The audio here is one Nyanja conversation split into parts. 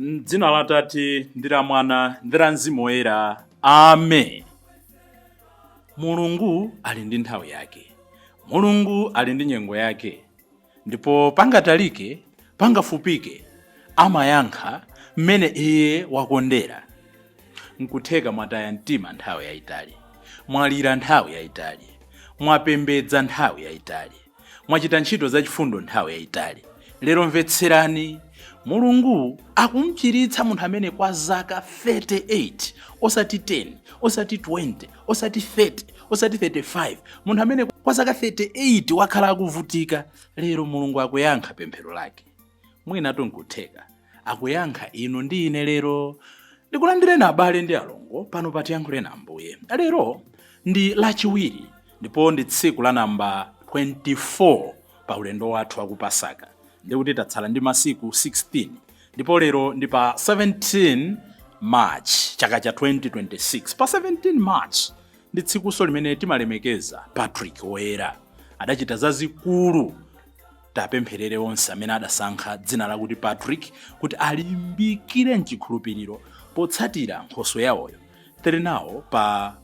M'dzina la Atate ndi la Mwana ndi la Mzimu Woyera. Amen. Mulungu ali ndi nthawi yake. Mulungu ali ndi nyengo yake. Ndipo pangatalike, pangafupike, amayankha mmene iye wakondera. Nkutheka mwataya mtima nthawi yayitali, mwalira nthawi yayitali, mwapembedza nthawi yayitali, mwachita ntchito zachifundo nthawi yayitali. Lero mvetserani, Mulungu akumchiritsa munthu amene kwa zaka 38, osati 10, osati 20, osati 30, osati 35, munthu amene kwa zaka 38 wakhala akuvutika. Lero Mulungu akuyankha pemphero lake. Mwinatu nkutheka akuyankha inu ndi ine lero. Ndikulandireni abale ndi alongo pano pa Tiyankhuleni Ambuye. Lero ndi Lachiwiri ndipo ndi tsiku la namba 24 pa ulendo wathu wa ku Pasaka, ndikuti tatsala ndi masiku 16, ndipo lero ndi pa 17 March chaka cha 2026. Pa 17 March ndi tsikunso limene timalemekeza Patrick Woyera. Adachita zazikulu. Tapempherere onse amene adasankha dzina lakuti Patrick kuti alimbikire mchikhulupiriro potsatira nkhoswe yawoyo. Tili nawo pa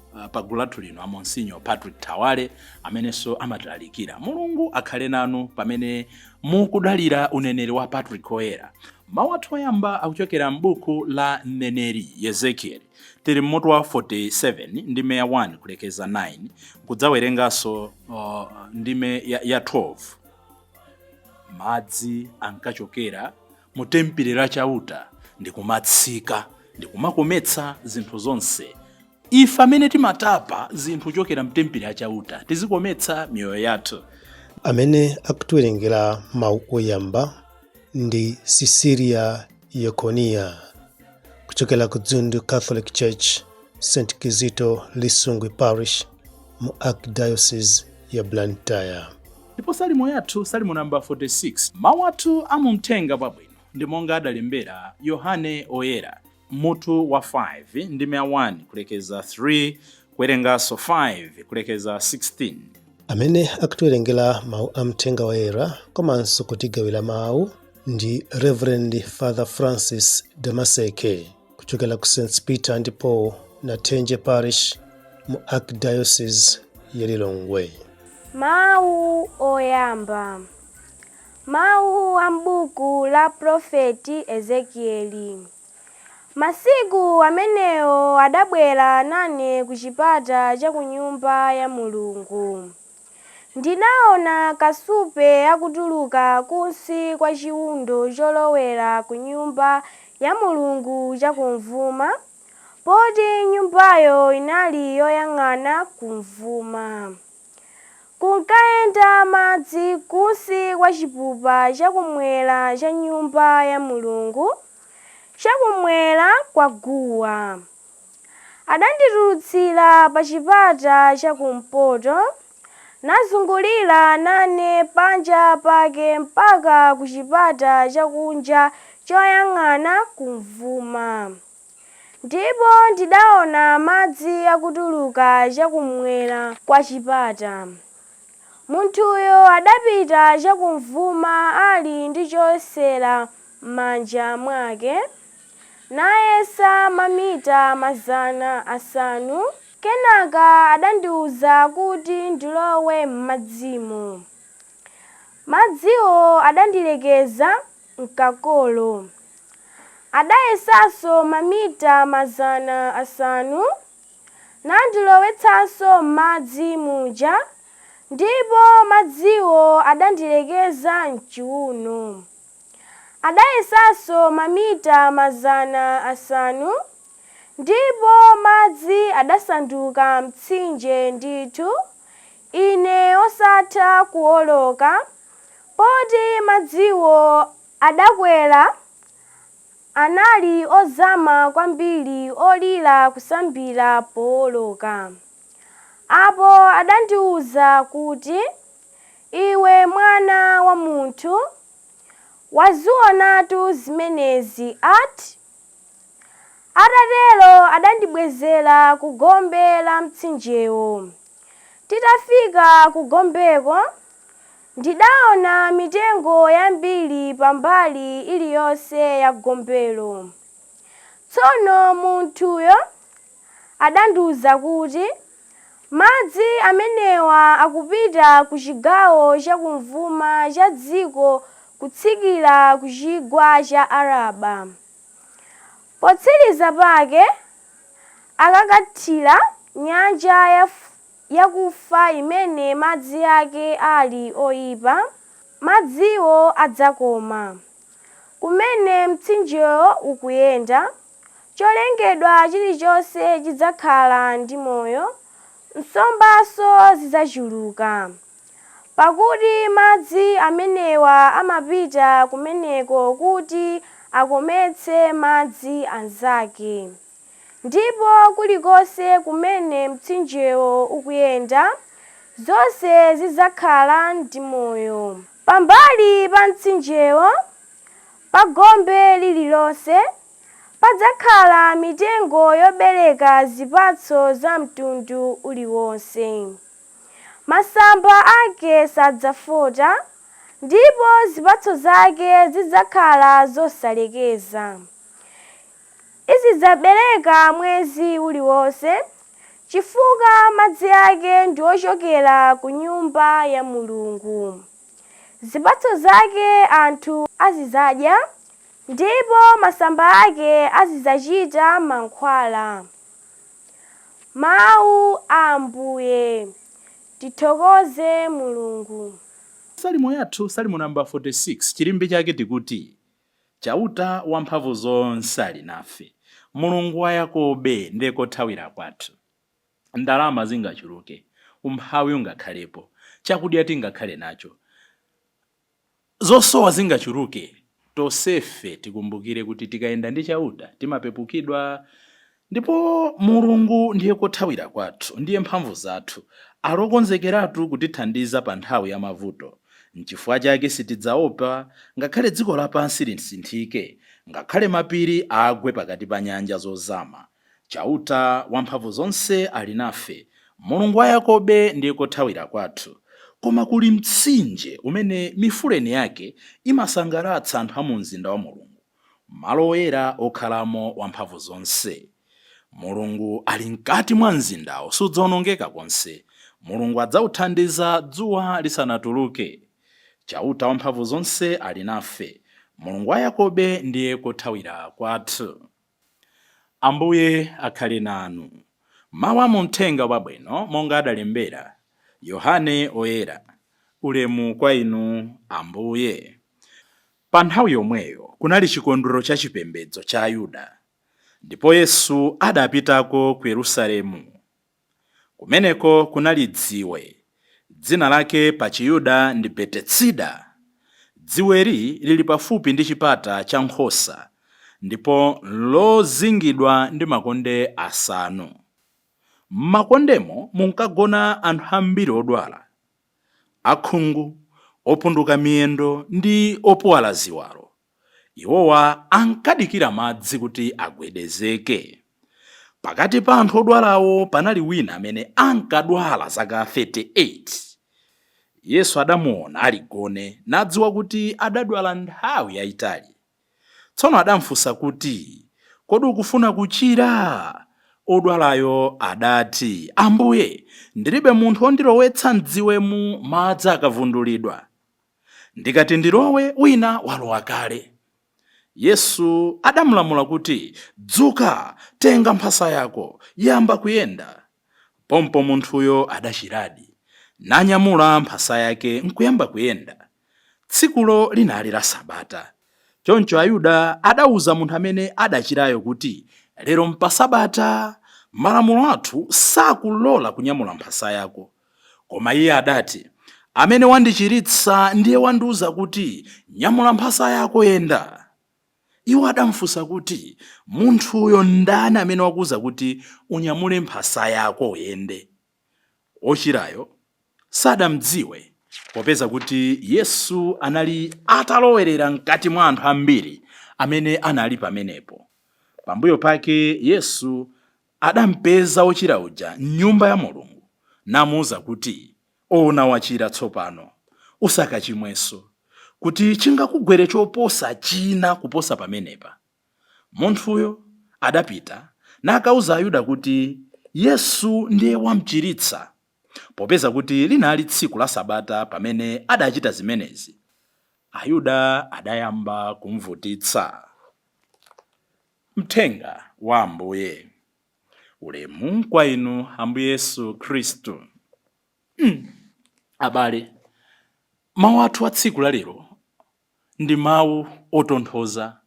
gulu lathu lino a Monsinyo Patrick Thawale amenenso amatilalikira. Mulungu akhale nanu pamene mukudalira uneneri wa Patrick Woyera. Mawu athu oyamba akuchokera m'buku la mneneri Yezekieli. Tili mmutu wa 47 ndime ya 1 kulekeza 9, kudzawerenganso ndime ya 12. Madzi ankachokera mu tempile la Chauta ndi kumatsika ndi kumakometsa zinthu zonse. Ife amene timatapa zinthu kuchokera mtempile ya Chauta tizikometsa miyoyo yathu. Amene akutiwerengera mawu oyamba ndi Cecilia Yekonia kuchokera ku Dzundu Catholic Church, St Kizito Lisungwi Parish mu Archdiocese ya Blantyre. Ndipo salimo yathu, salimo namba 46. Mawu athu amumthenga wabwino ndi monga adalembera Yohane Oyera, mutu wa 5 ndime ya 1 kulekeza 3, kuwerenganso 5 kulekeza 16. Amene akutiwerengera mawu a mthenga woyera komanso kutigawira mawu ndi Reverend Father Francis Damaseke kuchokera ku St Peter and Paul Nathenje Parish mu Archdiocese ya Lilongwe. Mawu oyamba. Mawu a m'buku la Profeti Ezekieli. Masiku amenewo adabwera nane ku chipata cha ku nyumba ya Mulungu. Ndinaona kasupe akutuluka kunsi kwa chiwundo cholowera ku nyumba ya Mulungu chakumvuma, poti nyumbayo inali yoyang'ana kumvuma. Kunkayenda madzi kunsi kwa chipupa chakumwera cha nyumba ya Mulungu, chakumwera kwa guwa. Adanditulutsira pa chipata chakumpoto, nazungulira nane panja pake mpaka ku chipata chakunja choyang'ana kumvuma. Ndipo ndidaona madzi akutuluka chakumwera kwa chipata. Munthuyo adapita chakumvuma ali ndi choyesera m'manja mwake, nayesa mamita 500, kenaka adandiwuza kuti ndilowe m'madzimo. Madziwo adandilekeza m'kakolo. Adayesanso mamita 500, nandilowetsanso m'madzi muja, ndipo madziwo adandilekeza m'chiwuno. Adayesanso mamita 500, ndipo madzi adasanduka mtsinje ndithu, ine osatha kuwoloka, poti madziwo adakwera, anali ozama kwambiri olira kusambira powoloka. Apo adandiwuza kuti, Iwe mwana wa munthu, wazionatu zimenezi ati? Atatero adandibwezera ku gombe la mtsinjewo. Titafika ku gombeko, Ndidaona mitengo yambiri pambali iliyonse ya gombelo. Tsono munthuyo adandiwuza kuti, madzi amenewa akupita ku chigawo chakumvuma cha dziko kutsikira ku chigwa cha Araba. Potsiriza pake akakathira nyanja yakufa imene madzi ake ali oyipa, madziwo adzakoma. Kumene mtsinjewo ukuyenda, cholengedwa chilichonse chidzakhala ndi moyo, nsombanso zidzachuluka. Pakuti madzi amenewa amapita kumeneko kuti akometse madzi anzake. Ndipo kulikonse kumene mtsinjewo ukuyenda, zonse zidzakhala ndi moyo. Pambali pa mtsinjewo, pa gombe lililonse, padzakhala mitengo yobereka zipatso za mtundu uliwonse. Masamba ake sadzafota, ndipo zipatso zake zidzakhala zosalekeza. Izidzabereka mwezi uliwonse, chifukwa madzi ake ndi ochokera ku nyumba ya Mulungu. Zipatso zake anthu azidzadya, ndipo masamba ake azidzachita mankhwala. Mawu a Ambuye. Tithokoze Mulungu. Salimo yathu, Salimo namba 46, chilimbi chake tikuti, Chauta wamphamvu zonse ali nafe, Mulungu wa Yakobe ndiye kothawira kwathu. Ndalama zingachuluke, umphawi ungakhalepo, chakudya tingakhale nacho, zosowa zingachuluke, tonsefe tikumbukire kuti tikayenda ndi Chauta timapepukidwa. Ndipo Mulungu ndiye kothawira kwathu, ndiye mphamvu zathu, alokonzekeratu kutithandiza pa nthawi ya mavuto. Nchifukwa chake sitidzaopa, ngakhale dziko lapansi lisinthike, ngakhale mapiri agwe pakati pa nyanja zozama. Chauta wamphamvu zonse ali nafe, Mulungu wa Yakobe ndiye kothawira kwathu. Koma kuli mtsinje umene mifuleni yake imasangalatsa anthu a mu mzinda wa Mulungu, malo oyera okhalamo wamphamvu zonse. Mulungu ali mkati mwa mzindawo, sudzaonongeka konse. Mulungu adzauthandiza dzuwa lisanatuluke. Chauta wamphamvu zonse ali nafe, Mulungu wa Yakobe ndiye kothawira kwathu. Ambuye akhale nanu. Mawu a mu Mthenga Wabwino monga adalembera Yohane Oyera. Ulemu kwa inu, Ambuye. Pa nthawi yomweyo kunali chikondwerero cha chipembedzo cha Ayuda, ndipo Yesu adapitako ku Yerusalemu. Kumeneko kunali dziwe, dzina lake pa Chiyuda ndi Betesida. Dziweli lili pafupi ndi chipata cha nkhosa, ndipo nlozingidwa ndi makonde asanu. M'makondemo munkagona anthu ambiri odwala, akhungu, opunduka miyendo ndi opuwala ziwalo. Iwowa ankadikira madzi kuti agwedezeke. Pakati pa anthu odwalawo panali wina amene ankadwala zaka 38. Yesu adamuwona ali gone, nadziwa kuti adadwala nthawi yaitali. Tsono adamfunsa kuti, Kodi ukufuna kuchira? Odwalayo adati, Ambuye, ndilibe munthu wondilowetsa m'dziwemu madzi akavundulidwa. Ndikati ndilowe, wina walowa kale. Yesu adamulamula kuti, Dzuka, tenga mphasa yako, yamba kuyenda. Pompo munthuyo adachiradi, nanyamula mphasa yake nkuyamba kuyenda. Tsikulo linali la Sabata. Choncho Ayuda adauza munthu amene adachirayo kuti, Lero mpa Sabata, malamulo athu sakulola kunyamula mphasa yako. Koma iye adati, Amene wandichiritsa ndiye wandiwuza kuti, Nyamula mphasa yako, yenda. Iwo adamfunsa kuti, Munthuyo ndani amene wakuuza kuti unyamule mphasa yako uyende? Wochirayo sadamdziwe, popeza kuti Yesu anali atalowerera m'kati mwa anthu ambiri amene anali pamenepo. Pambuyo pake Yesu adampeza wochira uja m'Nyumba ya Mulungu, namuuza kuti, Ona, wachira tsopano. Usakachimwenso, kuti chingakugwere choposa china kuposa pamenepa. Munthuyo adapita nakauza Ayuda kuti Yesu ndiye wamchiritsa. Popeza kuti linali tsiku la Sabata pamene adachita zimenezi, Ayuda adayamba kumvutitsa. Mthenga wa Ambuye. Ulemu kwa inu, Ambuye Yesu Khristu. Abale, mawu athu a tsiku la lero ndi mawu otonthoza,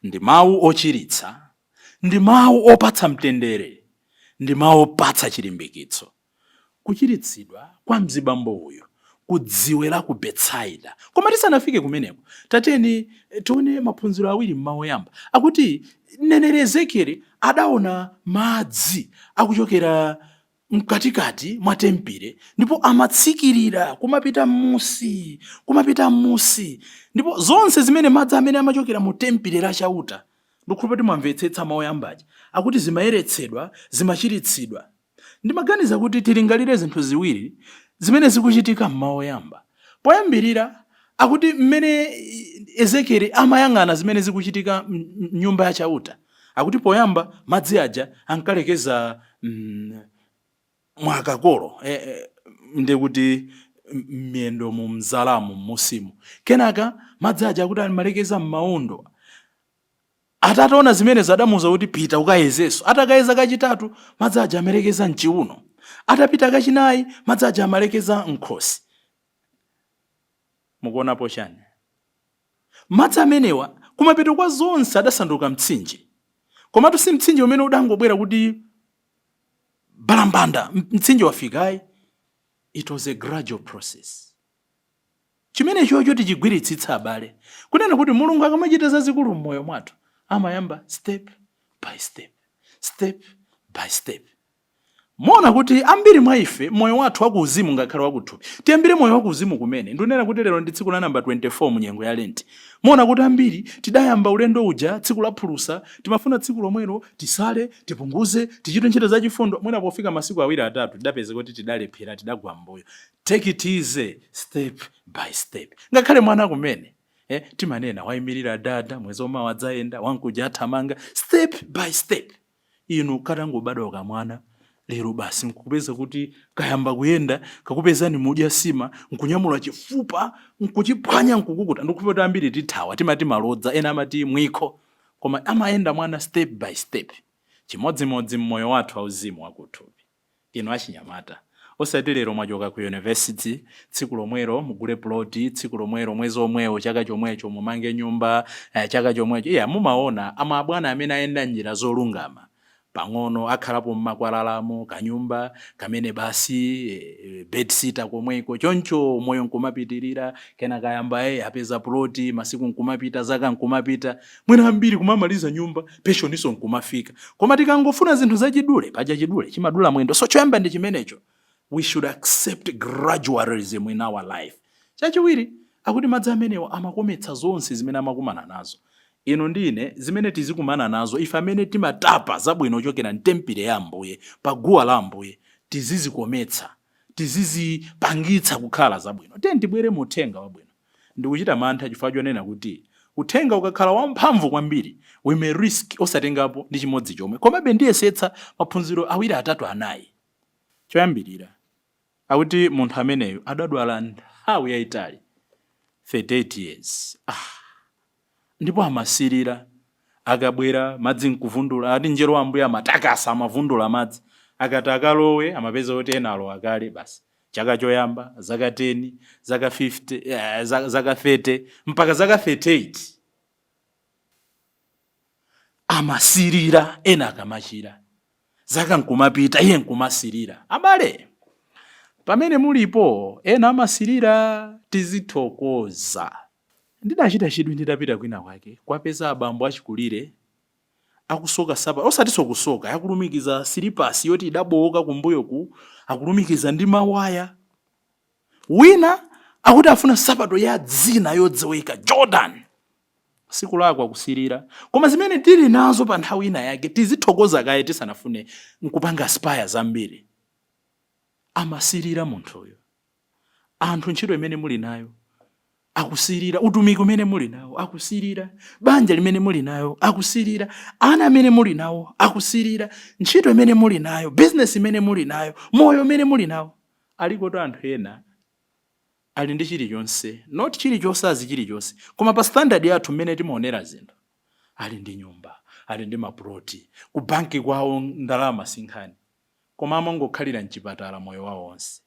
ndi mawu ochiritsa, ndi mawu opatsa mtendere, ndi mawu opatsa chilimbikitso. Kuchiritsidwa kwa mzibambo uyu ku dziwe la ku Betsaida. Koma tisanafike kumeneko, tatiyeni tione maphunziro awiri mmawu oyamba. Akuti mneneri Ezekieli adaona madzi akuchokera mkatikati mwa tempile ndipo amatsikirira kumapita m'musi, kumapita m'musi, ndipo zonse zimene madzi amene amachokera mu tempile la Chauta, ndikukhulupirira kuti mwamvetsetsa mawu oyambaja, akuti zimayeretsedwa, zimachiritsidwa. Ndimaganiza kuti tilingalire zinthu ziwiri zimene zikuchitika mmawu oyamba. Poyambirira, akuti mmene Ezekieli amayang'ana zimene zikuchitika mnyumba ya Chauta, akuti poyamba madzi aja ankalekeza mwakakolo, ndikuti m'miyendo, mu mzalamu, m'musimu. Kenaka madzi aja akuti amalekeza m'mawondo. Atataona zimenezo, adamuwuza kuti, "Pita ukayezenso." Atakayeza kachitatu, madzi aja amalekeza mchiuno. Atapita kachinayi, madzi aja amalekeza mkhosi. Mukuonapo chani? Madzi amenewa kumapeto kwa zonse adasanduka mtsinje, komatu si mtsinje umene udangobwera kuti balambanda, mtsinje wafikayi. It was a gradual process. Chimene chocho tichigwiritsitsa, abale, kunena kuti Mulungu akamachita zazikulu m'moyo mwathu, amayamba step by step, step by step. Muona kuti ambiri mwa ife, moyo wathu wakuuzimu ngakhale wakuthupi, tiyambire moyo wakuuzimu kumene, ndikunena kuti lero ndi tsiku la namba 24 mu nyengo ya Lenti. Muona kuti ambiri tidayamba ulendo uja tsiku la phulusa. Timafuna tsiku lomwelo tisale, tipunguze, tichite ntchito zachifundo. Mwina pofika masiku awiri, atatu, tidapeza kuti tidalephera, tidagwa mbuyo. Take it easy, step by step. Ngakhale mwana kumene, timanena wayimirira dada, mwezi omawa adzayenda, wankuja athamanga. Step by step. Inu, katangobadwa kamwana lero, basi nkupeza kuti kayamba kuyenda, kakupezani mudya sima, nkunyamula chifupa, nkuchiphwanya, nkukukuta, ndikukhulupirira kuti ambiri tithawa. Timati malodza, ena amati mwikho, koma amayenda mwana step by step. Chimodzimodzi mmoyo wathu auzimu, wakuthupi. Inu achinyamata, osati lero mwachoka ku university, tsiku lomwelo mugule ploti, tsiku lomwelo, mwezi omwewo, chaka chomwecho mumange nyumba, chaka chomwecho. Iya, mumaona amabwana amene ayenda njira zolungama, pang'ono akhalapo mmakwalalamo, kanyumba kamene basi, bedsitter komweko, choncho moyo nkumapitirira. Kena kayamba, apeza ploti, masiku nkumapita, zaka nkumapita, mwina ambiri kumamaliza nyumba, pensioniso nkumafika. Koma tikangofuna zinthu zachidule, paja chidule chimadula mwendo. So choyamba ndi chimenecho, we should accept gradualism in our life. Chachiwiri, akuti madzi amenewa amakometsa zonse zimene amakumana nazo. Inu ndi ine, zimene tizikumana nazo, ife amene timatapa zabwino ochokera mtempere ya Ambuye, pa guwa la Ambuye, tizizikometsa, tizizipangitsa kukhala zabwino. Tiye tibwere mu uthenga wabwino. Ndikuchita mantha chifukwa chonena kuti uthenga ukakhala wamphamvu kwambiri, we may risk osatengapo ndi chimodzi chomwe, komabe ndiyesetsa maphunziro awiri, atatu, anayi. Choyambirira, akuti munthu ameneyu adadwala nthawi yayitali, 38 years. Ah, ndipo amasirira akabwera madzi nkuvundula. Ati mngelo wa Ambuye amatakasa, amavundula madzi. Akati akalowe, amapeza kuti ena alowa kale. Basi, chaka choyamba, zaka 10, zaka 50, zaka 30, mpaka zaka 38 amasirira ena akamachira. Zaka nkumapita, iye nkumasirira. Abale, pamene mulipo ena amasirira, tizithokoza. Ndidachita chidwi nditapita kwina kwake, kwapeza abambo achikulire akusoka sapa, osatinso kusoka, akulumikiza silipasi yoti idabowoka kumbuyoku, akulumikiza ndi mawaya. Wina akuti afuna sapato ya dzina yodziwika, Jordan. Sikulakwa kusirira, koma zimene tili nazo pa nthawi ina yake tizithokoza kaye tisanafune nkupanga aspire zambiri. Amasirira munthuyo. Anthu ntchito imene muli nayo akusirira, utumiki umene muli nawo akusirira, banja limene muli nayo akusirira, ana amene muli nawo akusirira, ntchito imene muli nayo, business imene muli nayo, moyo umene muli nawo. Alikoto anthu ena ali ndi chilichonse, not chilichonse azi chilichonse, koma pa standard yathu mmene timaonera zinthu, ali ndi nyumba, ali ndi maploti, ku banki kwawo ndalama sinkhani, koma amangokhalira mchipatala moyo wawo wonse,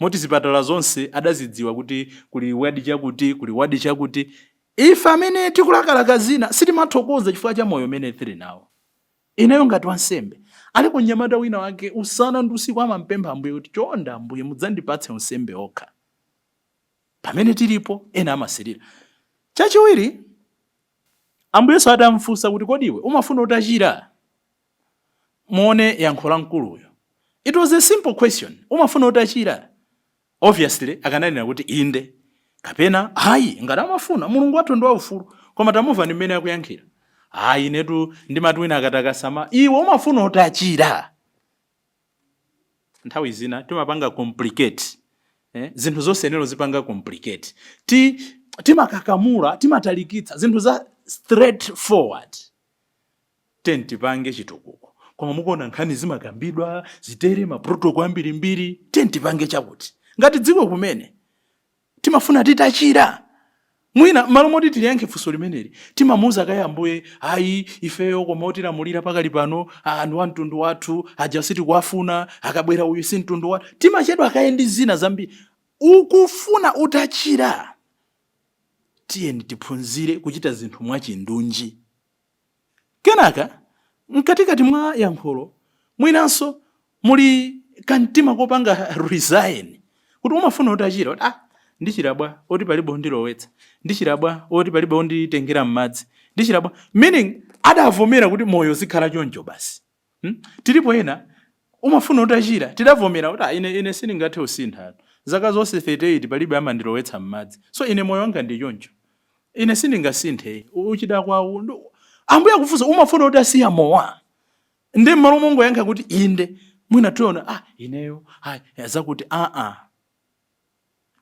moti zipatala zonse adazidziwa kuti kuli wadi chakuti, kuli wadi chakuti. Ife amene tikulakalaka zina sitimathokoza chifukwa cha moyo umene tili nawo. Ineyo ngati wansembe, aliko mnyamata wina wake usana ndi usiku amampempha Ambuye kuti, "Chonde Ambuye, mudzandipatse unsembe okha." Pamene tilipo ena amasirira. Chachiwiri, Ambuye Yesu atamfunsa kuti, "Kodi iwe umafuna utachira?" Muone yankho la mkuluyo. It was a simple question: "Umafuna utachira?" Obviously akananena kuti inde kapena hayi, ngati amafuna. Mulungu wathu ndi waufulu. Koma tamumva ndi mmene akuyankhira: "Hayi, inetu ndimati wina akatakasama." "Iwe umafuna utachira?" Nthawi zina timapanga complicate, eh? Zinthu zonse zipanga complicate, timakakamula, timatalikitsa zinthu za straight forward. Ten tipange chitukuko, koma mukuona nkhani zimakambidwa zitere, ma protocol ambirimbiri. Ten tipange chakuti ngati dziko kumene timafuna titachira. Mwina malo moti tiliyankhe funso limeneli, timamuuza kaye Ambuye, "Ayi, ifeyo koma otilamulira pakali pano anthu a mtundu wathu aja sitikuwafuna, akabwera uyu si mtundu wathu." Timachedwa kaye ndi zina zambiri. Ukufuna utachira? Tiyeni tiphunzire kuchita zinthu mwachindunji. Kenaka mkatikati mwa yankholo mwinanso muli kamtima kopanga resign kuti, "Umafuna utachira?" Kuti, "Ah, ndichirabwa oti palibe ondilowetsa, ndichirabwa oti palibe onditengera m'madzi, ndichirabwa." Meaning adavomera kuti moyo zikhala choncho basi, Tilipo ena, "Umafuna utachira?" Tidavomera kuti, "Ah, ine sindingathe kusintha. Zaka zonse 38 palibe amandilowetsa m'madzi, so ine moyo wanga ndi choncho, ine sindingasinthe uchidakwawu." Ambuye akufunsa, "Umafuna utasiya mowa?" Ndi mmalo mongoyankha kuti inde, mwina tiona, "Ah, ineyo ayi," zakuti aa.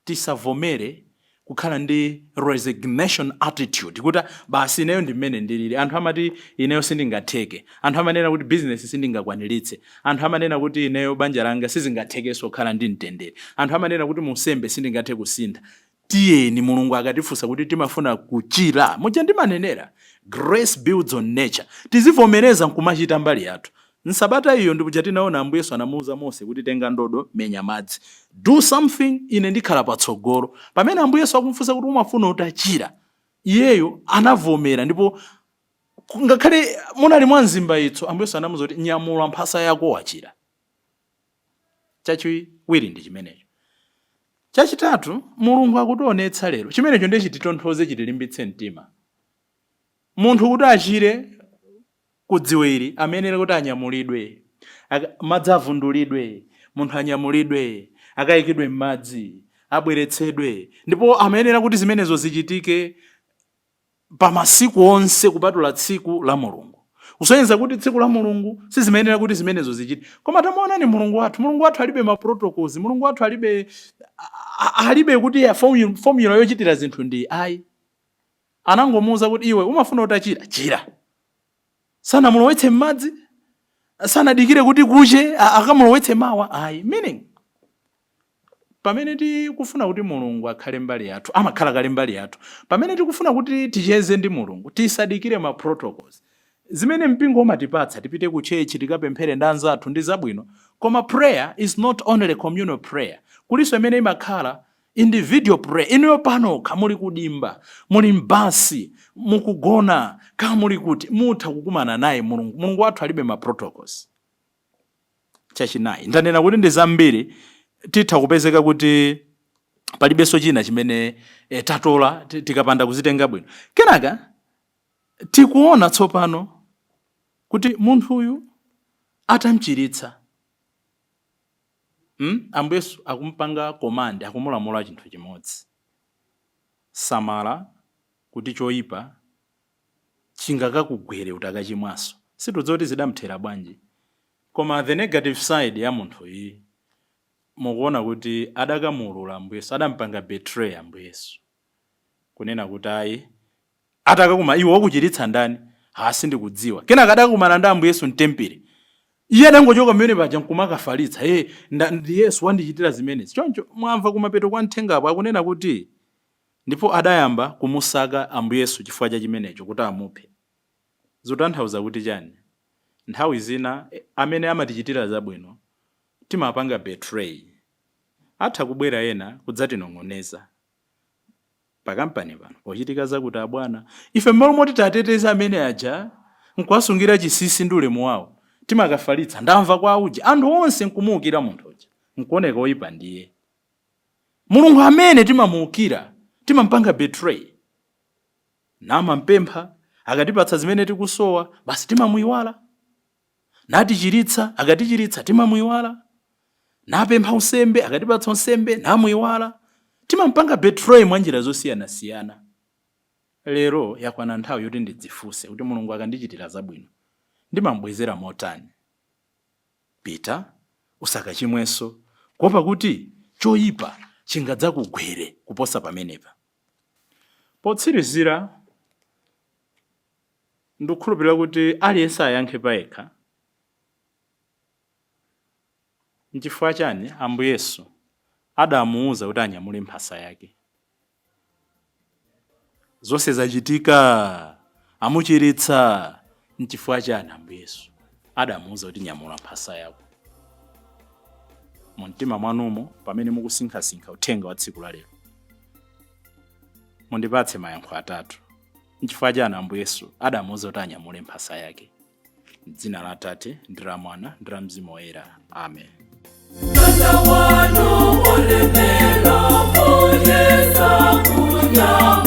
Tisavomere kukhala ndi resignation attitude kuti basi, ineyo ndi mmene ndilili, anthu amati ineyo sindingatheke, anthu amanena kuti business sindingakwaniritse, anthu amanena kuti ineyo banja langa sizingathekenso kukhala ndi mtendere, anthu amanena kuti munsembe sindingathe kusintha. Tiyeni, Mulungu akatifunsa kuti timafuna kuchira, muja ndimanenera, grace builds on nature, tizivomereza nkumachita mbali yathu. Nsabata iyo ndikuja tinaona Ambuye Yesu anamuwuza Mose kuti, "Tenga ndodo, menya madzi, do something, ine ndikhala patsogolo." Pamene Ambuye Yesu akumfunsa kuti, "Umafuna utachira?" iyeyo anavomera, ndipo ngakhale munali mwa mzimbayitso, Ambuye Yesu anamuwuza kuti, "Nyamula mphasa yako, wachira." Chachiwiri ndi chimenecho. Chachitatu, Mulungu akutionetsa lero, chimenecho ndiye chititonthoze, chitilimbitse mtima. Munthu kuti achire kudziwiri amenera kuti anyamulidwe, madzi avundulidwe, munthu anyamulidwe, akayikidwe m'madzi, abweretsedwe, ndipo amayenera kuti zimenezo zichitike pa masiku onse kupatula tsiku la Mulungu, kusonyeza kuti tsiku la Mulungu sizimayenera kuti zimenezo zichitike. Koma tamaonani Mulungu wathu. Mulungu wathu alibe ma protocols. Mulungu wathu alibe kuti ya formula yochitira zinthu ndi ayi. Anangomuwuza kuti, "Iwe umafuna utachira? Chira." Sanamulowetse m'madzi, sanadikire kuti kuche akamulowetse mawa, ayi. Meaning pamene tikufuna kuti Mulungu akhale mbali yathu, amakhala kale mbali yathu. Pamene tikufuna kuti ticheze ndi Mulungu, tisadikire ma protocols. Zimene mpingo umatipatsa, tipite ku church tikapemphere ndi anzathu, ndi zabwino, koma prayer is not only communal prayer. Kulinso imene imakhala individual prayer, inuyo panokha, muli kudimba, muli mbasi, mukugona, kaya muli kuti, mutha kukumana naye Mulungu. Mulungu wathu alibe ma protocols. Chachinayi, ndanena kuti ndi zambiri, titha kupezeka kuti palibenso china chimene tatola tikapanda kuzitenga bwino. Kenaka tikuona tsopano kuti munthuyu atamchiritsa, Ambuye Yesu akumpanga command, akumulamula chinthu chimodzi: "Samala kuti choyipa chingakakugwere utakachimwaso." Situdziwa kuti zidamthera bwanji, koma the negative side ya munthu iyi Mukuona kuti adakamuulula Ambuye Yesu, adampanga betray Ambuye Yesu, kunena kuti ayi, atakakuma iwe wakuchiritsa ndani? Ha, sindikudziwa. Kenaka adakakumana ndi Ambuye Yesu mtempere, iye adangochoka mmene paja nkumakafalitsa, "Hey, ndi Yesu wandichitira zimenezi." Choncho mwamva kumapeto kwa mthengapo akunena kuti ndipo adayamba kumusaka Ambuye Yesu chifukwa cha chimenecho kuti amuphe. Zotanthauza kuti chani? Nthawi zina amene amatichitira zabwino timapanga betray. Atha kubwera ena kudzatinong'oneza pakampani pano pochitika zakuti abwana, ife mmalo moti tateteza amene aja nkuwasungira chinsinsi ndi ulemu wawo, timakafalitsa, "Ndamva kwa uja." Anthu onse nkumuwukira munthu uja, nkuoneka oyipa. Ndiye Mulungu amene timamuwukira, timampanga betray, namampempha akatipatsa zimene tikusowa, basi timamuyiwala. Natichiritsa, akatichiritsa timamuyiwala. Napempha unsembe, akatipatsa unsembe namuyiwala. Timampanga betray mwa njira zosiyanasiyana. Lero yakwana nthawi yoti ndidzifunse kuti Mulungu akandichitira zabwino ndimambwezera motani? Pita, usakachimwenso, kuopa kuti choyipa chingadzakugwere kuposa pamenepa. Potsirizira, ndikukhulupirira kuti aliyense ayankhe payekha: nchifukwa chani Ambuye Yesu adamuwuza kuti anyamule mphasa yake? Zonse zachitika, amuchiritsa, nchifukwa chani Ambuye Yesu adamuwuza kuti nyamula mphasa yako? Mumtima mwanumo, pamene mukusinkhasinkha uthenga wa tsiku la lero, mundipatse mayankho atatu. Nchifukwa chani Ambuye Yesu adamuwuza kuti anyamule mphasa yake? M'dzina la Atate ndi la Mwana ndi la Mzimu Woyera, amen. Tata wanu olemera kuyesa kunyamula.